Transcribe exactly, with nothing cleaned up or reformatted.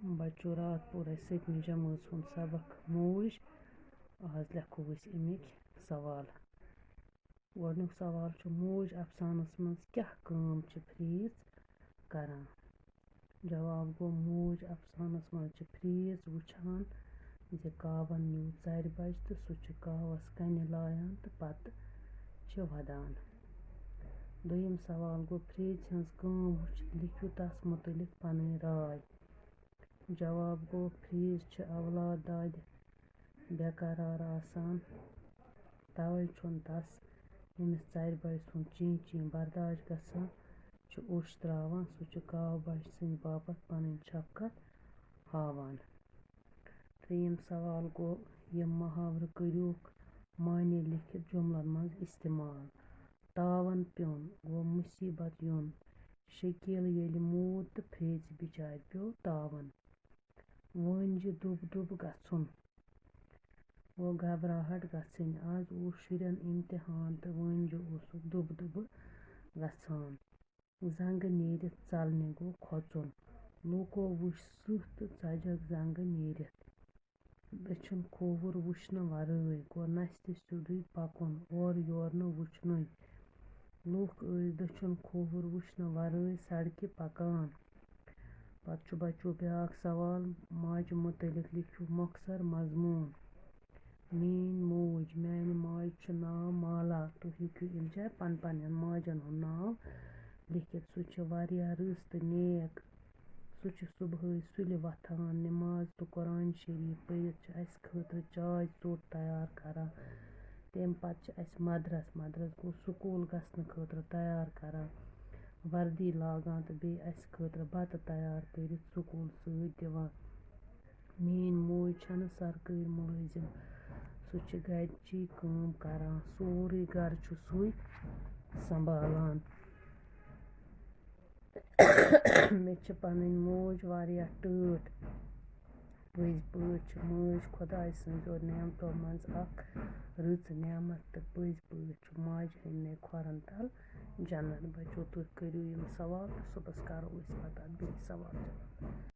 بچو، راتھ پوٚر اَسہِ سٔتمہِ جمٲژ ہُنٛد سبق موج۔ آز لیکھو أسۍ اَمِکۍ سوال۔ گۄڈٕنیُک سوال چھُ، موج افسانَس منٛز کیٛاہ کٲم چھِ فریٖژ کران؟ جواب گوٚو، موج افسانَس منٛز چھِ فریٖژ وٕچھان زِ کاوَن نیوٗ ژَرِ بَجہِ تہٕ سُہ چھُ کاوَس کَنہِ لایان تہٕ پَتہٕ چھِ وَدان۔ دوٚیِم سوال گوٚو، فریٖژِ ہٕنٛز کٲم وٕچھِتھ لیکھِو تَس مُتعلِق پَنٕنۍ راے۔ جواب گوٚو، فریٖژ چھِ اولاد دادِ بے قرار آسان، توے چھُنہٕ تَس ییٚمِس ژَرِ بَجہِ سُنٛد چیٖں چیٖں برداش گژھان، چھُ اوٚش ترٛاوان، سُہ چھُ کاوٕ بَجہِ سٕنٛدِ باپتھ پَنٕنۍ شفقت ہاوان۔ ترٛیٚیِم سوال گوٚو، یِم محاورٕ کٔرِوکھ معنی لیکھِتھ جُملن منٛز استعمال۔ تاوَن پیوٚن گوٚو مُصیٖبت یُن۔ شکیٖل ییٚلہِ موٗد تہٕ فریٖژِ بِچارِ پیوٚو تاوَن۔ وٲنجہِ دُب دُب گژھُن گوٚو گھبراہٹ گژھٕنۍ۔ آز اوس شُرٮ۪ن امتحان تہٕ وٲنجہِ اوسُکھ دُب دُبہٕ گژھان۔ زنٛگہٕ نیٖرِتھ ژلنہِ گوٚو کھۄژُن۔ لوٗکو وُچھ سٕہہ تہٕ ژجکھ زنٛگہٕ نیٖرِتھ۔ دٔچھُن کھووُر وُچھنہٕ ورٲے گوٚو نستہِ سیوٚدُے پکُن، اورٕ یور نہٕ وُچھنُے۔ لوٗکھ ٲسۍ دٔچھُن کھووُر وُچھنہٕ ورٲے سڑکہِ پکان۔ پتہٕ چھُ بچو بیٛاکھ سوال، ماجہِ مُتعلق لیکھِو مۄخصر مضموٗن۔ میٛٲنۍ موج، میٛانہِ ماجہِ چھُ ناو مالا۔ تُہۍ ہیٚکِو اَمہِ جایہِ پن پننٮ۪ن ماجن ہُنٛد ناو لیکھِتھ۔ سُہ چھِ واریاہ رٕژ تہٕ نیک۔ سُہ چھُ صُبحٲے سُلہِ وۄتھان، نٮ۪ماز تہٕ قرآن شریٖف پٔرِتھ چھُ اَسہِ خٲطرٕ چاے ژوٚٹ تیار کران۔ تَمہِ پتہٕ چھِ اَسہِ مدرس، مدرس گوٚو سکوٗل گژھنہٕ خٲطرٕ تیار کران، وردی لاگان تہٕ بیٚیہِ اَسہِ خٲطرٕ بَتہٕ تیار کٔرِتھ سکوٗل سۭتۍ دِوان۔ میٛٲنۍ موج چھَنہٕ سرکٲرۍ مُلٲزِم، سُہ چھُ گَرِچی کٲم کران، سورُے گَرٕ چھُ سُے سنٛبھالان۔ مےٚ چھِ پَنٕنۍ موج واریاہ ٹٲٹھ۔ پٔزۍ پٲٹھۍ چھِ مٲج خۄداے سٕنٛزو نعمتو منٛز اَکھ رٕژ نعمت تہٕ پٔزۍ پٲٹھۍ چھُ ماجہِ ہٕنٛدنٕے کھۄرَن تَل جنت۔ بَچو، تُہۍ کٔرِو یِم سوال تہٕ صُبحَس کَرو أسۍ پَتہٕ اَتھ بیٚیہِ سوال جواب۔